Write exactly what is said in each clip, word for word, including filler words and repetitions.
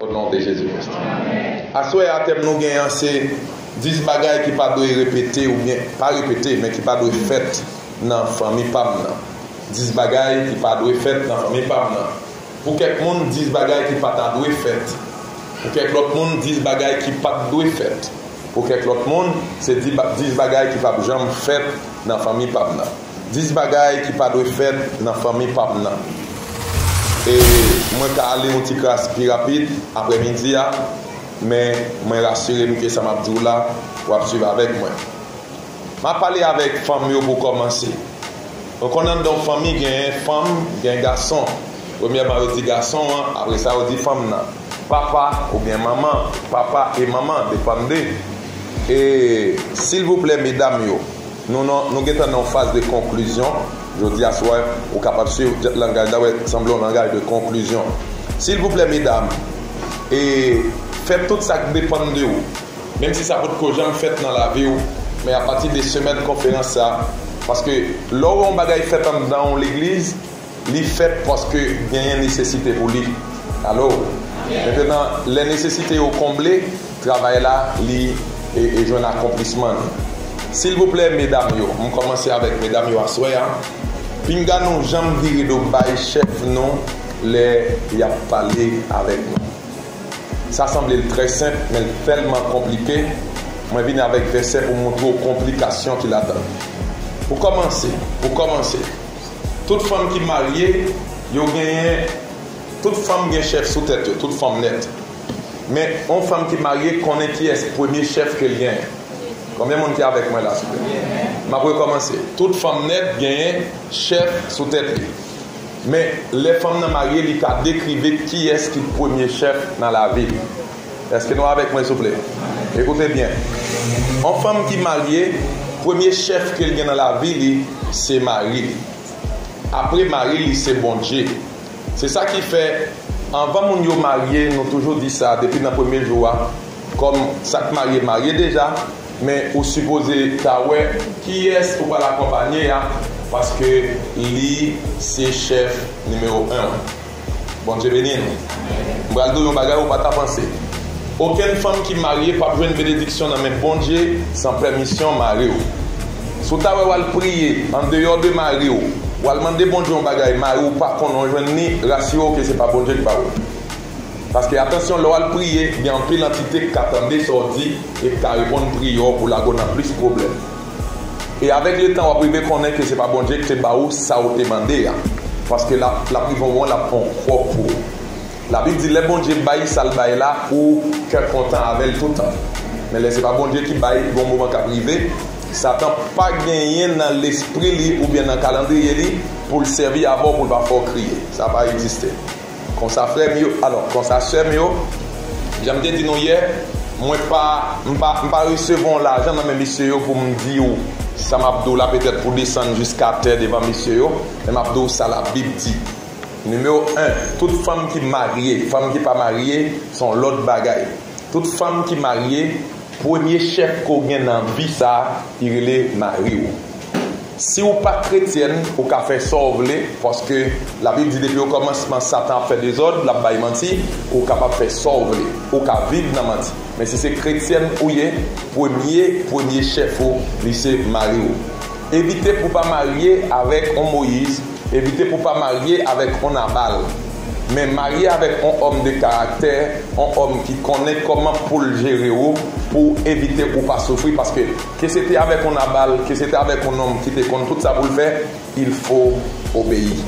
O non de Jezi Kris. Aswè a, tèm nou genyen an se dis bagay ki pa dwe repete oubyen pa repete, men ki pa dwe fèt nan fanmi pa m nan. Dis bagay ki pa dwe fèt nan fanmi pa m nan. Pou kèk moun, dis bagay ki pa ta dwe fèt. Pou kèk lòt moun, dis bagay ki pa t dwe fèt. Pou kèk lòt moun, se dis ba-, dis bagay ki p ap janm fèt nan fanmi pa m nan. Dis bagay ki pa dwe fèt nan fanmi pa m nan. E mwen ka ale yon ti kras pi rapid aprèmidi a, men mwen rasire m ke sa m ap di w la, w ap swiv avèk mwen. M ap pale avèk fanm yo pou kòmanse. Nou konnen anndan yon fanmi gen fanm, gen gason. Premyèman, yo di gason an, apre sa, yo di fanm nan. Papa oubyen manman, papa e manman, depann de. E silvouplè, medam yo, nou, nou, nou gentan nan yon faz de konklizyon. Jodi a swa, ou kapab swiv langaj la, wè, sanble yon langaj de konklizyon. Silvouplè, medam, e fè tout sa k depann de ou. Menm si sa potko janm fèt nan lavi w, men apati de semèn konferans sa, paske lè w wè yon bagay fèt anndan yon legliz, li fèt paske genyen nesesite pou li. Alo? Mentenan, lè nesesite yo konble, travay la, li e, e jwenn akonplisman li. Silvouplè, medam yo, m kòmanse avèk medam yo aswè a. Pinga nou janm vire do bay chèf nou lè y ap pale avèk nou. Sa sanble l trè senp, men l tèlman konplike. Mwen vin avèk vèsè pou montre w konplikasyon ki ladan l. Pou kòmanse, pou kòmanse, tout fanm ki marye, yo genyen, tout fanm gen chèf sou tèt yo, tout fanm nèt. Men, yon fanm ki marye konnen kiyès premye chèf ke l genyen. Konbyen moun ki avèk mwen la, souple? M ap rekòmanse. Tout fanm nèt genyen chèf sou tèt li. Men, lè fanm nan marye, li ka dekrive kiyès ki premye chèf nan lavi l. Èske nou avèk mwen, souple? Ekoute byen. Yon fanm ki marye, premye chèf ke l gen nan lavi li, se mari li. Apre mari li, se Bondye. Se sa ki fè, anvan moun yo marye, nou toujou di sa depi nan premye jou a, kòm sa k marye, marye deja, men ou sipoze ta wè kiyès ou pral akonpanye a, paske li se chèf nimewo en. Bondye beni nou. M pral di w yon bagay ou pa ta panse. Okenn fanm ki marye p ap jwenn benediksyon nan men Bondye san pèmisyon mari w. Si w ta wè w al priye andeyò de mari w, w al mande Bondye yon bagay, mari w pa konnen w jwenn li, rasire w ke se pa Bondye ki ba w li. Paske, atansyon, lè w al priye, gen anpil antite k ka tande sa w di e k ka reponn priyè w pou lage w nan plis pwoblèm. E avèk letan, w ap rive konnen ke se pa Bondye ki te ba ou sa ou te mande a. Paske l ap, l ap rive yon moman, l ap fè yon kwòk pou ou. Labib di, lè Bondye bay sa l bay la, ou kè kontan avè l toutan. Men lè se pa Bondye ki bay, gen yon moman k ap rive, Satan pa genyen nan lespri li oubyen nan kalandriye li pou l sèvi avè w pou l pa fè w kriye. Sa pa egziste. Konsa, frè m yo, alò, konsa, sè m yo, jan m te di nou yè, mwen pa, m pa, m pa resevwa yon lajan nan men mesye yo pou m di w sa m ap di w la, petèt pou desann jiska tè devan mesye yo, men m ap di w sa Labib di. Nimewo en, tout fanm ki marye, fanm ki pa marye, se yon lòt bagay. Tout fanm ki marye, premye chèf ke w gen nan vi sa a, li rele mari w. Si w pa kretyèn, ou ka fè sa w vle, paske Labib di depi okòmansman Satan ap fè dezòd, l ap bay manti, ou kapab fè sa w vle, ou ka viv nan manti. Men si se kretyèn ou ye, premye, premye chèf ou, li se mari w. Evite pou w pa marye avèk yon Moyiz, evite pou w pa marye avèk yon Nabal. Men marye avèk yon òm de karaktè, yon òm ki konnen kòman pou l jere w, pou w evite ou pa soufri, paske ke se te avèk yon Nabal, ke se te avèk yon nonm ki te konn tout sa pou l fè, il faut obéir.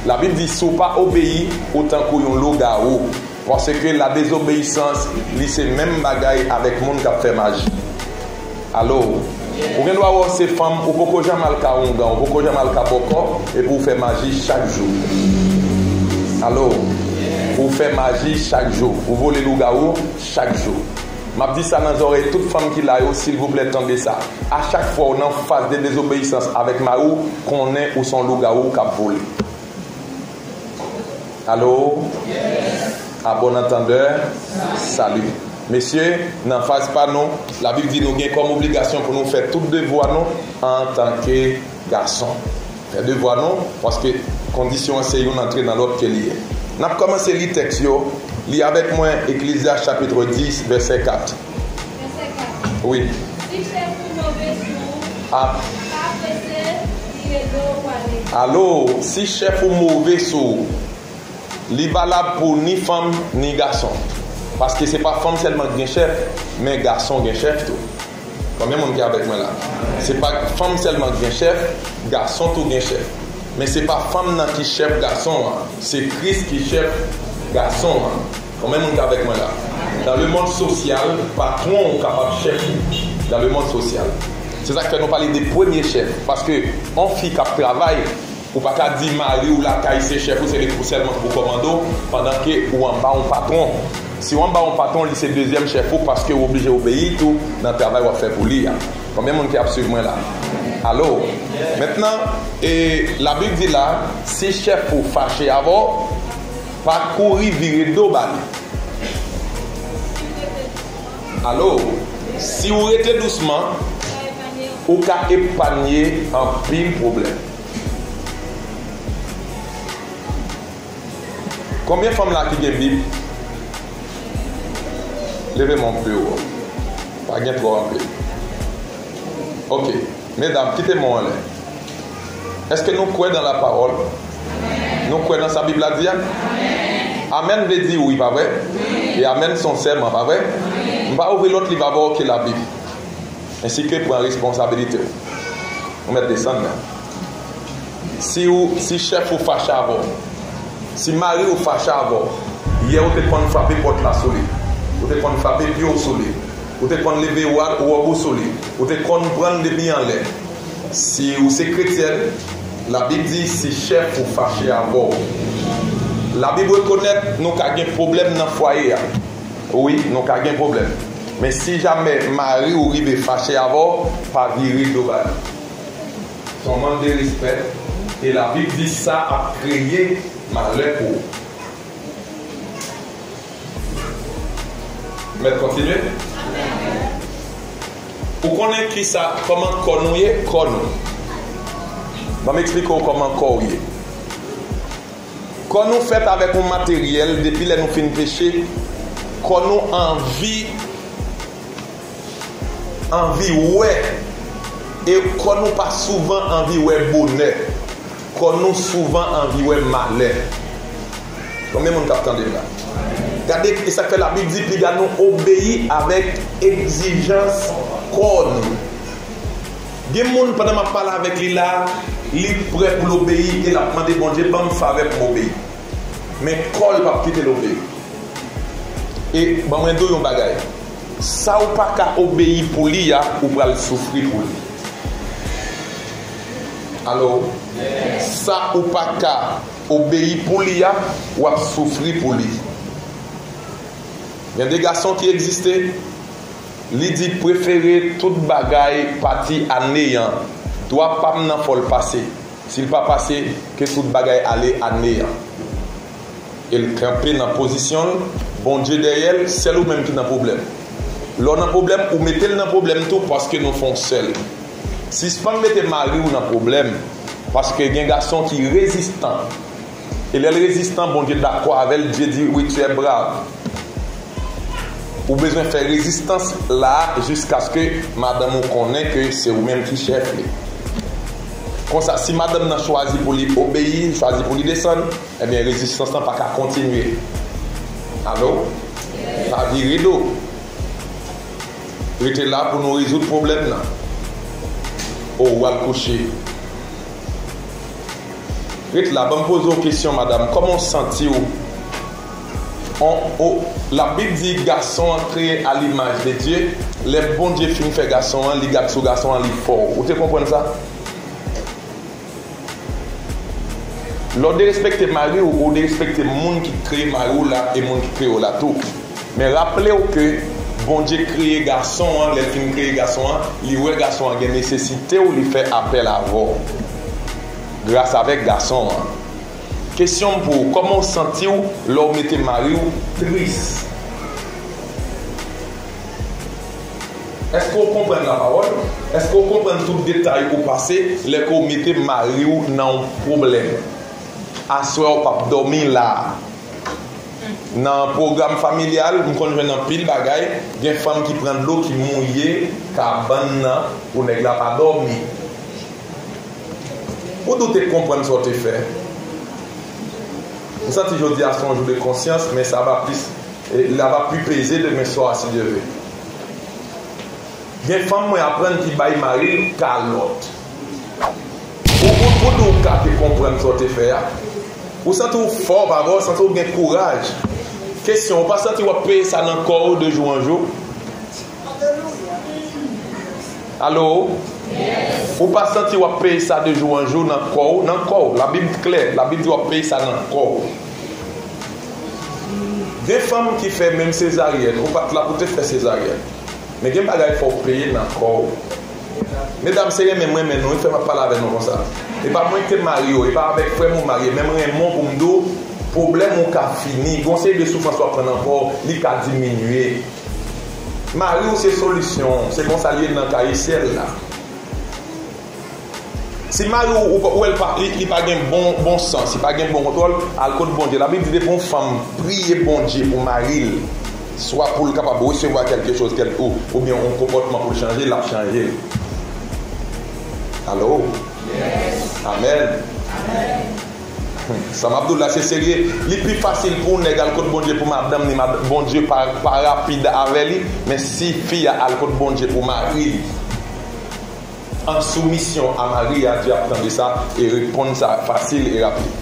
Labib di, si w pa obeyi, ou tankou yon lougawou. Paske la désobéissance, li se menm bagay avèk moun k ap fè maji. Alo? Ou gen dwa wè w se fanm, ou poko janm al ka oungan, ou poko janm al ka bòkò, epi w fè maji chak jou. Alo? Ou fè maji chak jou. Ou vole lougawou chak jou. M ap di sa nan zòrèy tout fanm ki la yo, silvouplè, tande sa. A chak fwa w nan faz de désobéissance avèk mari w, konnen ou se yon lougawou k ap vole. Alo? À bon entendeur, salut. Mesye, nan faz pa nou, Labib di nou gen kòm obligasyon pou nou fè tout devwa nou antanke gason. Fè devwa nou, paske kondisyon an se youn antre nan lòt ke li ye. N ap kòmanse li tèks yo, Li avèk mwen Eklezyas chapit dis, vèsè kat. Vèsè kat. Wi. Si chèf ou move sou ou, a pa prese vire do w ale. Alo, si chèf ou move sou ou, li valab pou ni fanm, ni gason. Paske se pa fanm sèlman ki gen chèf, men gason gen chèf tou. Konbyen moun ki avèk mwen la? Se pa fanm sèlman ki gen chèf, gason tou gen chèf. Men se pa fanm nan ki chèf gason an, se Kris ki chèf gason an. Konbyen moun ki avèk mwen la? Dans le monde social, patwon ou kapab chèf ou. Dans le monde social. Se sa k fè nou pale de premye chèf. Paske yon fi k ap travay, ou pa ka di mari w lakay se chèf ou, se li pou sèlman pou kòmande w, pandan ke ou anba yon patwon. Si w anba yon patwon, li se dezyèm chèf ou, paske ou oblije obeyi tou nan travay w ap fè pou li a. Konbyen moun ki ap swiv mwen la? Alo? Mentnan, e, Labib di la, si chèf ou fache avè w, pa kouri vire do ba li. Alo? Si w rete dousman, ou ka epanye anpil pwoblèm. Konbyen fanm la ki gen Bib? Leve men w pi wo. Pa gen twò anpil. Ok. Medam, kite men w anlè. Èske nou kwè dans la parole? Nou kwè nan sa Bib la di a? Amèn vle di wi, pa vre? E amèn se yon sèman, pa vre? M pa ouvri lòt liv avè w ke Labib. Ensi ke pran responsabilite w. Ou mèt desann men. Si ou, si chèf ou fache avè w, si mari ou fache avè w, yè ou te konn frape pòt la sou li, ou te konn frape pye w sou li, ou te konn leve wa-, wòb ou sou li, ou te konn pran l depi anlè. Si ou se kretyèn, Labib di si chèf ou fache avè w. Labib rekonèt nou ka gen pwoblèm nan fwaye a. Wi, nou ka gen pwoblèm. Men si jamè mari ou rive fache avè w, pa vire do ba li. Se yon mank de respè. E Labib di sa ap kreye malè pou ou. Mèt kontinye. Ou konnen kisa, kòman kò nou ye? Kò nou. Ban m eksplike w kòman kò w ye. Kò nou fèt avèk yon materyèl, depi lè nou fin peche, kò nou anvi, anvi wè, e kò nou pa souvan anvi wè bonè. Kò nou souvan anvi wè malè. Konbyen moun k ap tande m la? Gade, e sa k fè Labib di, piga nou obeyi avèk egzijans kò nou. Gen moun, pandan m ap pale avèk li la, li prè pou l obeyi e l ap mande Bondye, ban m favè pou m obeyi. Men kò l p ap kite l obeyi. E ban mwen di w yon bagay. Sa ou pa ka obeyi pou li a, ou pral soufri pou li. Alo? Sa ou pa ka obeyi pou li a, w ap soufri pou li. Gen de gason ki egziste, li di prefere tout bagay pati a neyan. Dwa pa m nan fò l pase. Si l pa pase, ke tout bagay ale a neyan. E l kanpe nan pozisyon l, Bondye dèyè l, sèl ou menm ki nan pwoblèm. Lè w nan pwoblèm, ou mete l nan pwoblèm tou paske nou fè yon sèl. Sispann mete mari w nan pwoblèm, paske gen gason ki rezistan. E lè l rezistan, Bondye dakò avè l, Dye di, wi, tu es brave. Ou bezwen fè rezistans la jiskaske madanm ou konnen ke se ou menm ki chèf li. Konsa, si madanm nan chwazi pou li obeyi, chwazi pou li desann, ebyen, rezistans lan pa ka kontinye. Alo? Pa vire do. Rete la pou nou rezoud pwoblèm nan. O, w al kouche. Ret la, ban m poze w kesyon, madanm. Kòman w santi w? On, o, Labib di gason an kreye a limaj de Dye. Lè Bondye fin fè gason an, li gad sou gason an, li fè w. Ou te konprann sa? Lè w derespekte mari w, ou derespekte moun ki kreye mari w la e moun ki kreye w la tou. Men raple w ke Bondye kreye gason an, lè l fin kreye gason an, li wè gason an gen nesesite w, li fè apèl avè w. Gras avèk gason an. Kesyon m pou ou, kòman w santi w lè w mete mari w tris? Èske w konprann lapawòl? Èske w konprann tout detay ou pase lè ke w mete mari w nan yon pwoblèm? Aswè a w p ap dòmi la a. Nan pwogram familyal, m konn jwenn anpil bagay. Gen fanm ki pran dlo, ki mouye kabann nan pou nèg la pa dòmi. Ou di w te konprann sa w te fè. M santi jodi a se yon jou de konsyans, men sa va plis, eh, la va plus peser demain soir, si Dieu veut. Gen fanm mwen aprann ki bay mari l kalòt. Ou, ou, ou di w ka te konprann sa w te fè a. Ou santi w fò, pa vre, ou santi w gen kouraj. Kesyon, ou pa santi w ap peye sa nan kò w de jou an jou? Alo? Ou pa santi w ap peye sa de jou an jou nan kò w? Nan kò w. Labib klè. Labib di w ap peye sa nan kò w. Gen fanm ki fè menm sezaryèn. Ou pa t la pou te fè sezaryèn. Men gen bagay fò w peye nan kò w. Medam, se renmen m renmen nou, e fè m ap pale avè nou konsa. E pa mwen ki te marye w, e pa avèk frè m ou marye, men m renmen w pou m di w, pwoblèm ou ka fini, gen yon seri de soufrans w ap pran nan kò w, li ka diminye. Mari w se solisyon w, se konsa l ye nan kaye syèl la. Si mari w, ou, ou wè l pa, li, li pa gen bon, bon sans, li pa gen bon kontwòl, al kot Bondye. Labib di depi yon fanm priye Bondye pou mari l, swa pou l kapab resevwa kèlke choz, kèl, ou, oubyen yon konpòtman pou l chanje, l ap chanje l. Alo? Amèn. Sa m ap di w la, se serye. Li pi fasil pou yon nèg al kot Bondye pou madanm ni, mad-, Bondye pa, pa rapid avè li, men si fi a al kot Bondye pou mari li, an soumisyon a mari a, Dye ap tande sa e reponn sa fasil e rapid.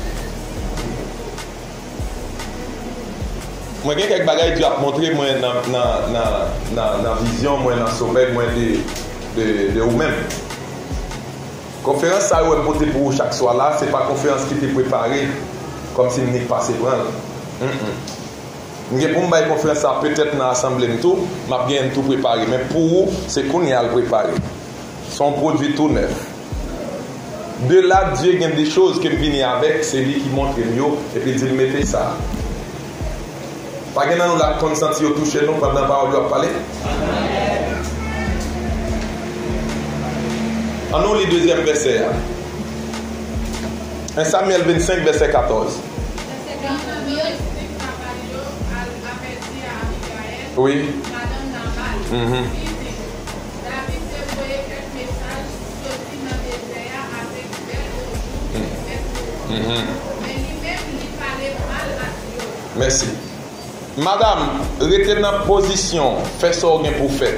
Mwen gen kèk bagay Dye ap montre mwen nan, nan, nan, nan, nan vizyon mwen, nan somèy mwen de, de, de ou menm. Konferans sa yo wè m pote pou ou chak swa la, se pa konferans ki te prepare, kòmsi m nik pase pran l. Mm-mm. M gen pou m bay konferans sa petèt nan asanble m tou, m ap genyen l tou prepare, men pou ou, se kounye a l prepare. Se yon pwodui tou nèf. De la, Dye gen de choz ke m vini avèk, se li ki montre m yo, epi l di m mete sa. Pa gen nan nou la k konn santi yo touche nou pandan pawòl yo ap pale? Ann nou li dezyèm vèsè a. En Samyèl vennsenk, vèsè katòz. Wi. Mhm. Mhm. Mèsi. Madam, rete nan pozisyon w, fè sa w gen pou w fè.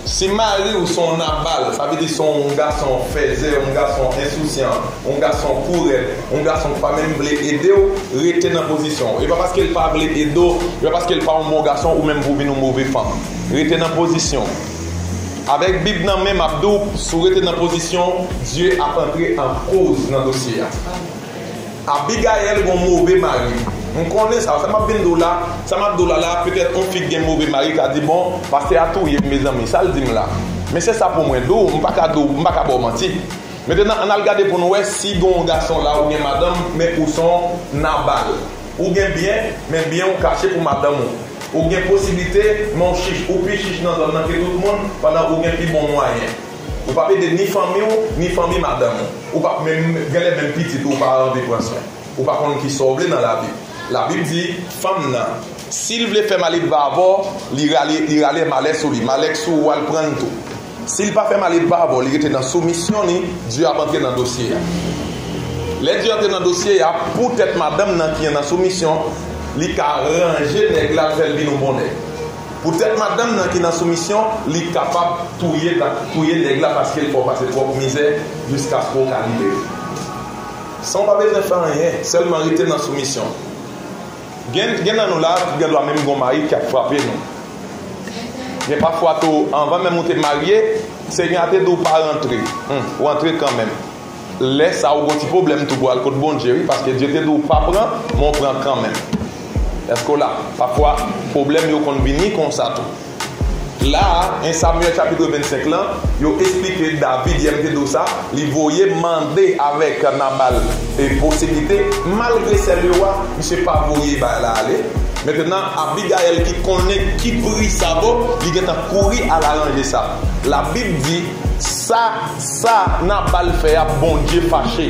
Si mari w se yon Nabal, sa vle di se yon gason fèzè, yon gason ensousyan, yon gason kourèt, yon gason ki pa menm vle ede w, rete nan pozisyon w. E pa paske l pa vle ede w, e pa paske l pa yon bon gason, ou menm pou w vin yon move fanm. Rete nan pozisyon w. Avèk Bib nan men, m ap di w, si w rete nan pozisyon w, Dye ap antre an koz nan dosye a. Abigayèl gon move mari. M konnen sa. Sa m ap vin di w la, sa m ap di w la la, petèt yon fi k gen move mari ka di, "Bon, pastè a touye m, mezanmi, sa l di m la?" Men se sa pou mwen di w, m pa ka di w, m pa ka ba w manti. Mentnan, ann al gade pou nou wè si gon yon gason la ou gen madanm, men ou se yon Nabal. Ou gen byen, men byen ou kache pou madanm ou. Ou gen posiblite, men ou chich, ou pi chich nan zòn nan ke tout moun, pandan ou gen pi bon mwayen. Ou p ap ede ni fanmi w, ni fanmi madanm ou. Ou p ap menm, genlè menm pitit ou, ou pa anvi pran swen. Ou pa konn kisa w vle nan lavi. Labib di, fanm nan, si l vle fè mal, li pa avè w, li rale, li rale malè sou li. Malè k sou ou a, l pran l tou. Si l pa fè mal, li pa avè w, li rete nan soumisyon li, Dye ap antre nan dosye a. Lè Dye antre nan dosye a, poutèt madanm nan ki nan soumisyon, li ka ranje nèg la, fè l vin yon bon nèg. Poutèt madanm nan ki nan soumisyon, li kapab touye, touye nèg la paske l fè w pase twòp mizè jiskaske w ka libere. San w pa bezwen fè anyen, sèlman rete nan soumisyon. Gen, gen nan nou la, gen dwa menm gon mari k ap frape nou. Gen pafwa tou, anvan menm ou te marye, Senyè a te di w pa rantre. Hum, ou antre kanmenm. Lè sa a, ou gon ti pwoblèm tou pou al kot Bondye, wi, paske Dye te di w pa pran, men w pran kanmenm. Èske w la? Pafwa, pwoblèm yo konn vini konsa tou. La a, en Samyèl chapit vennsenk lan, yo esplike David, yè m te di w sa, li voye mande avèk Nabal e posiblite, malgre sè l yo a, misye pa voye bagay la ale. Mentnan, Abigayèl ki konnen ki pri sa vo, li gentan kouri al aranje sa. Labib di, sa, sa Nabal fè a, Bondye fache.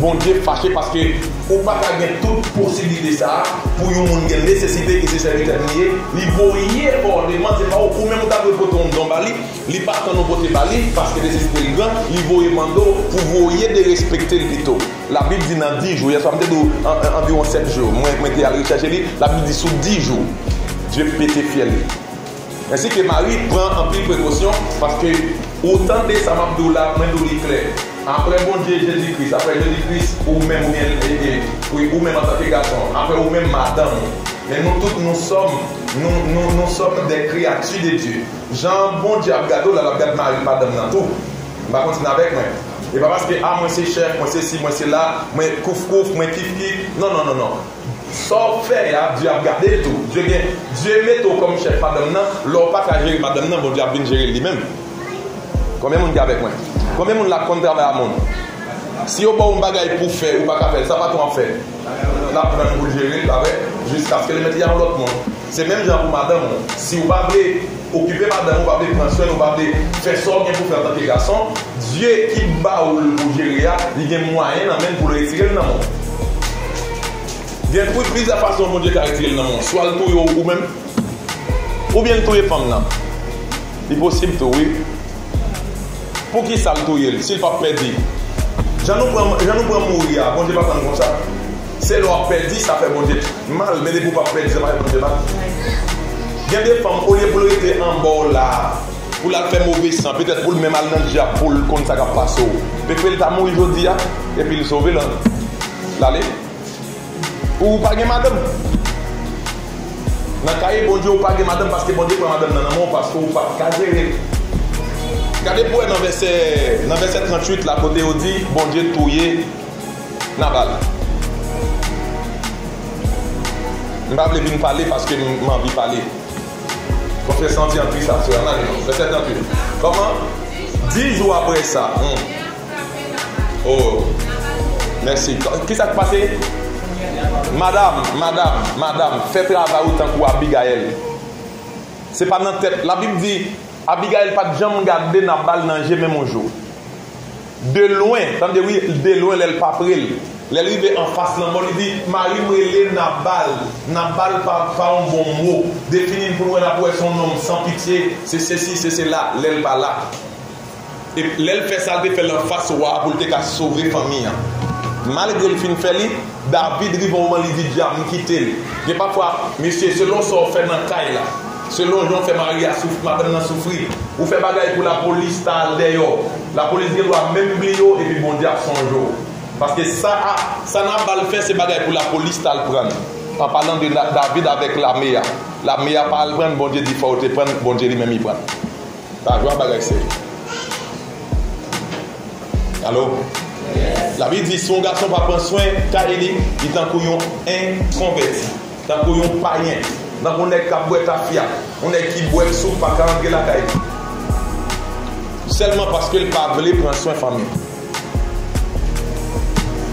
Bondye fache paske Ou pa ka gen tout posiblite sa a pou yon moun gen nesesite ki se sèvitè m li ye, li voye ba w demann, se pa ou, ou menm ou ta dwe pote yon don ba li, li pa tann ou pote ba li, paske nesesite l gran, li voye mande w pou voye derespekte l pito. Labib di nan dis jou, yèswa m te di w an, an, anviwon sèt jou, mwen, mwen te al rechèche li, Labib di sou dis jou, Dye pete fyèl li. Ensi ke Mari pran anpil prekosyon, paske ou tande sa m ap di w la, mwen di w li klè. Apre Bondye, Jezi Kris, apre Jezi Kris, ou menm, oubyen, e, e, wi, ou menm antanke gason, apre ou menm, madanm ou. Men nou tout, nous sommes, nous, nous, nous sommes des créatures de Dieu. Jan Bondye ap gade w la, l ap gade mari madanm nan tou. M pa kontinye avèk mwen. E pa paske, a, mwen se chèf, mwen se si, mwen se la, mwen kouf kouf, mwen kif kif. Non, non, non, non. Sa w fè a, Dye ap gade l tou. Dye gen, Dye mete w kòm chèf madanm nan, lè w pa ka jere madanm nan, Bondye ap vin jere l li menm. Konbyen moun ki avèk mwen? Konbyen moun la konn travay a moun? Si yo ba w yon bagay pou w fè, ou pa ka fè l, sa patwon ap fè? L ap pran l pou l jere l, pa vre? Jiskaske l mete y a yon lòt moun. Se menm jan pou madanm ou. Si w pa vle okipe madanm ou, ou pa vle pran swen l, ou pa vle fè sa w gen pou fè antanke gason, Dye ki ba w l pou jere a, li gen mwayen nan men l pou l retire l nan men w. Gen plizyè fason Bondye ka retire l nan men w. Swa l touye w ou menm, oubyen l touye fanm nan. Li posib tou, wi. Poukisa l touye l, si l p ap pèdi? Jan nou pran, jan nou pran mouri a, Bondye pa pran l konsa. Se lè w ap pèdi, sa fè Bondye mal, men depi w p ap pèdi, sa pa fè Bondye mal. Gen de fanm, olye pou l rete anba w la, pou l al fè move san, petèt pou l menm al nan dyab, pou l konn sa k ap pase w. Pepe l ta mouri jodi a, epi l sove l, l ale. Ou pa gen madanm. Nan kay Bondye, ou pa gen madanm paske Bondye pran madanm nan nan men w paske ou pa t ka jere l. Gade pou wè nan vèsè, nan vèsè tranntuit la, kote yo di Bondye touye Nabal. M pa vle vin pale paske m, m anvi pale. Konfesyon di an Kris aswè a, n ale non. Vèsè tranntuit. Kòman? Dis jou apre sa. Hmm. Oh. Mèsi. Kisa k pase? Madanm, madanm, madanm, fè travay ou tankou Abigayèl. Se pa nan tèt. Labib di, Abigayèl pa t janm gade Nabal nan je menm yon jou. De lwen, tande wi, de lwen lè l pa pre l. Lè l rive anfas lanmò, li di, mari m rele Nabal. Nabal pa, pa yon bon mo. Defini l pou n wè, n ap wè se yon nonm san pitye, se sesi, se sela, lè l pa la. E lè l fè sa, l te fè l anfas wa a pou l te ka sove fanmi an. Malgre l fin fè li, David rive yon moman li di, dyab, m kite l. Gen pafwa, mesye, selon sa w fè nan kay la, selon jan w fè mari a souf-, madanm nan soufri, ou fè bagay pou lapolis ta al dèyè w. Lapolis gen dwa menm bliye w epi Bondye ap sonje w. Paske sa a, sa Nabal fè, se bagay pou lapolis ta al pran. An palan de Na-, David avèk lame a. Lame a pa al pran, Bondye di fò yo te pran, Bondye li menm li pran. Pa jwe ak bagay serye. Alo? Labib di, si yon gason pa pran swen kay li, li tankou yon enkonvèti, tankou yon payen, tankou yon nèg k ap bwè tafya, yon nèg ki bwè k souf pa ka rantre lakay li. Sèlman paske l pa vle pran swen fanmi l.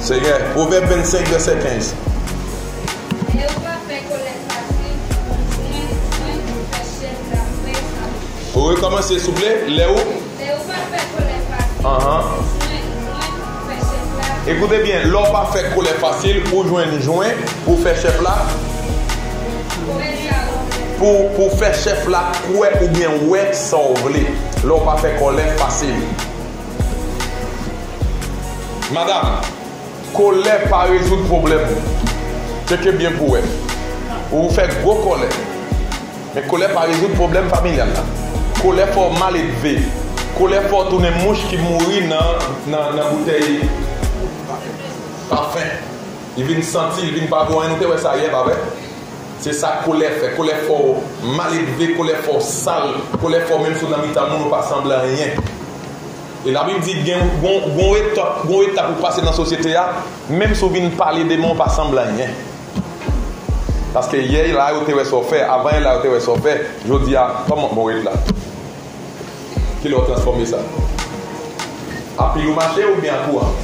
Senyè, Pwovèb vennsenk, vèsè kenz. Lè ou pa fè kòlè fasil, ou jwenn jwenn pou fè chèf la kwè sa ou fè. Ou rekòmanse, souple, lè ou? Lè ou pa fè kòlè fasil, Ahan. Ou jwenn jwenn pou fè chèf la. Ekoute byen, lè ou pa fè kòlè fasil, ou jwenn jwenn pou fè chèf la. Kwè sa ou fè. Pou, pou fè chèf la kwè oubyen wè sa w vle. Lè ou pa fè kòlè fasil. Madanm, kòlè pa rezoud pwoblèm. Tcheke byen pou wè. Ou fè gwo kòlè. Men kòlè pa rezoud pwoblèm familyal la. Kòlè fè w maledve. Kòlè fè w tounen mouch ki mouri nan, nan, nan boutèy pafen. Li vin santi, li vin pa bon anyen. Nou te wè sa yè, pa vre? Se sa kòlè fè. Kòlè fè w maledve, kòlè fè w sal, kòlè fè w menm si w nan mitan moun ou pa sanble anyen. E Labib di gen, gon, gon etap, gon etap ou pase nan sosyete a, menm si w vin pale de men w pa sanble anyen. Paske yè la yo te wè sa w fè, avan yè la yo te wè sa w fè, jodi a, kòman bon ret la? Kilè w transfòme sa? A pye ou mache oubyen a kouran?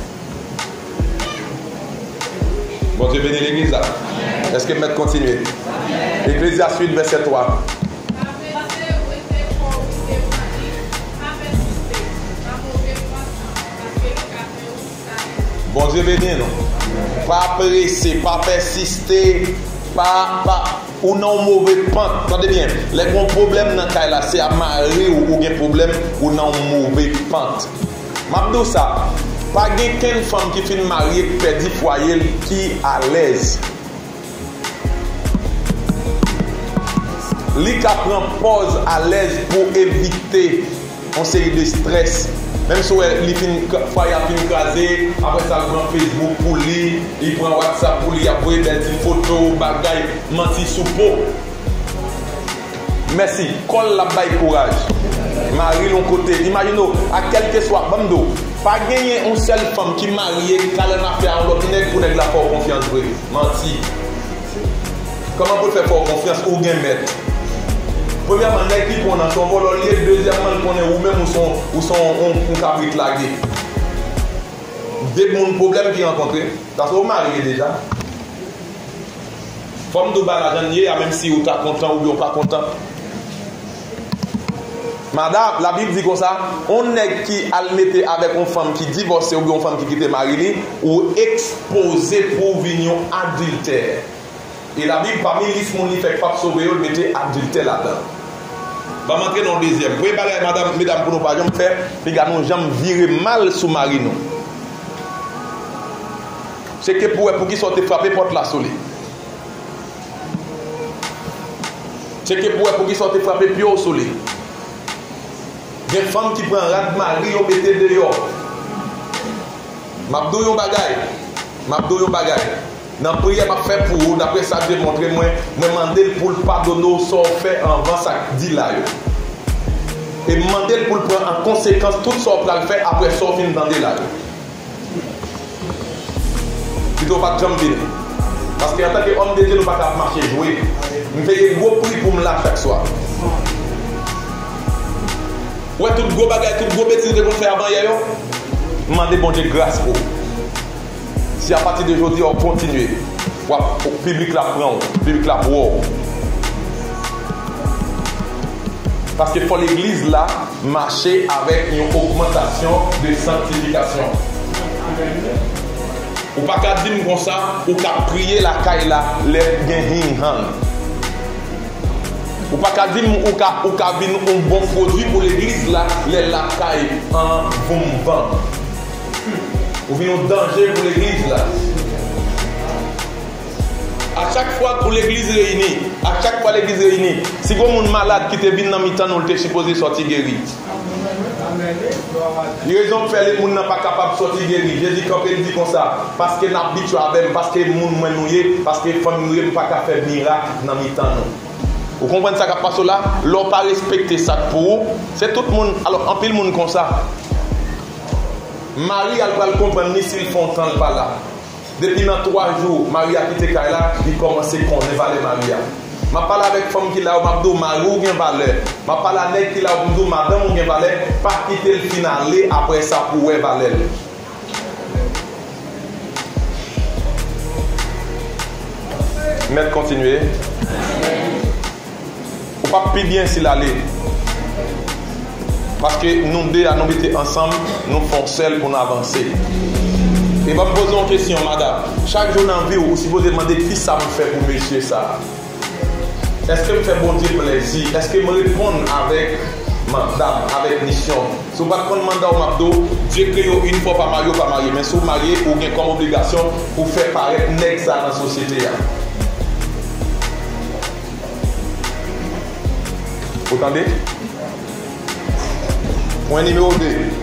Bondye beni legliz la. Èske m mèt kontinye? Eklezyas uit, vèsè twa. Bondye beni nou. Pa prese, pa pèsiste, pa, pa, ou nan yon move pant. Tande byen, lè gen yon pwoblèm nan kay la, se a mari w ou gen pwoblèm, ou nan yon move pant. M ap di w sa, pa gen kenn fanm ki fin marye, ki pèdi fwaye l, ki alèz. Li ka pran pòz alèz pou evite yon seri de strès. Menm si w wè li fin, fwaye a fin kraze, apre sa l pran Facebook pou li, li pran WhatsApp pou li, ap voye bèl ti foto, bagay, manti sou po. Mèsi. Kò l l ap bay kouraj. Mari l yon kote. Imajine w, a kèlkeswa, ban m di w, pa genyen yon sèl fanm ki marye, k al annafè a yon lòt nèg pou nèg la fè w konfyans vre. Manti. Kòman pou l fè fè w konfyans? Ou gen mèt. Premyèman, nèg ki pran w nan se yon vòlò l ye. Dezyèmman, l konnen ou menm ou se yon, ou se yon, yon, yon kabrit lage. De moun pwoblèm ki rankontre. Paske ou marye deja. Fò m di w bagay la jan l ye a, menm si ou ta kontan oubyen ou pa kontan. Madanm, Labib di konsa, yon nèg ki al mete avèk yon fanm ki divòse oubyen yon fanm ki kite mari li, ou ekspoze pou w vin yon adiltè. E Labib, pami lis moun li fè k p ap sove yo, l mete adiltè ladan l. Ban m antre nan yon dezyèm. Premye bagay, madanm, medam, pou nou pa janm fè, piga nou janm vire mal sou mari nou. Tcheke pou w wè poukisa w te frape pòt la sou li. Tcheke pou w wè poukisa w te frape pye w sou li. Gen fanm ki pran rad mari yo mete deyò. M ap di w yon bagay. M ap di w yon bagay. Nan priyè m ap fè pou ou, daprè sa Dye montre mwen, mwen mande l pou l padone w sa w fè anvan sa k di la yo. E m mande l pou l pran an konsekans tout sa w pral fè apre sa w fin tande la yo. Pito w pa t janm vini. Paske antanke òm de Dye, nou pa ka ap mache jwe. M peye gwo pri pou m la chak swa. Ou wè tout gwo bagay, tout gwo betiz ou te konn fè avan yè yo? M mande Bondye gras pou ou. Si apati de jodi a w kontinye, w ap, piblik la pran w, piblik la ap wè w. Paske fò legliz la mache avèk yon ogmantasyon de sanktifikasyon. Ou pa ka di m konsa, ou ka priye lakay la lè gen hing hang. Ou pa ka di m ou ka, ou ka vin yon bon pwodui pou legliz la lè lakay an voum van. Ou vin yon danje pou legliz la. A chak fwa pou legliz reyini, a chak fwa legliz reyini, si gon moun malad ki te vin nan mitan nou, l te sipoze sòti geri. Rezon k fè moun nan pa kapab sòti geri, Jezi kanpe, l di konsa, paske n abitye avè m, paske moun mwen nou ye, paske fanmi nou ye, m pa ka fè mirak nan mitan nou. Ou konprann sa k ap pase w la? Lè w pa respekte sa k pou ou, se tout moun, alò, anpil moun konsa. Mari a l pral konprann li si l fè yon tan l pa la. Depi nan twa jou, mari a kite kay la, li kòmanse konnen valè mari a. M ap pale avèk fanm ki la yo, m ap di w, mari w gen valè. M ap pale a nèg ki la yo, m di w, madanm ou gen valè. Pa kite l fin ale apre sa pou w wè valè l. Mèt kontinye. Ou p ap pi byen si l ale. Paske nou de a, nou mete ansanm, nou fè yon sèl pou n avanse. E ban m poze yon kesyon, madanm. Chak jou nan vi w, ou sipoze mande, kisa m fè pou mesye sa a? Èske m fè Bondye plèzi? Èske m reponn avèk manda m, avèk misyon m? Si w pa t konn manda w, m ap di w, Dye kreye w yon fwa w pa marye, w pa marye. Men si w marye, ou gen kòm obligasyon pou w fè parèt nèg sa a nan sosyete a. Ou tande? Pwen nimewo de.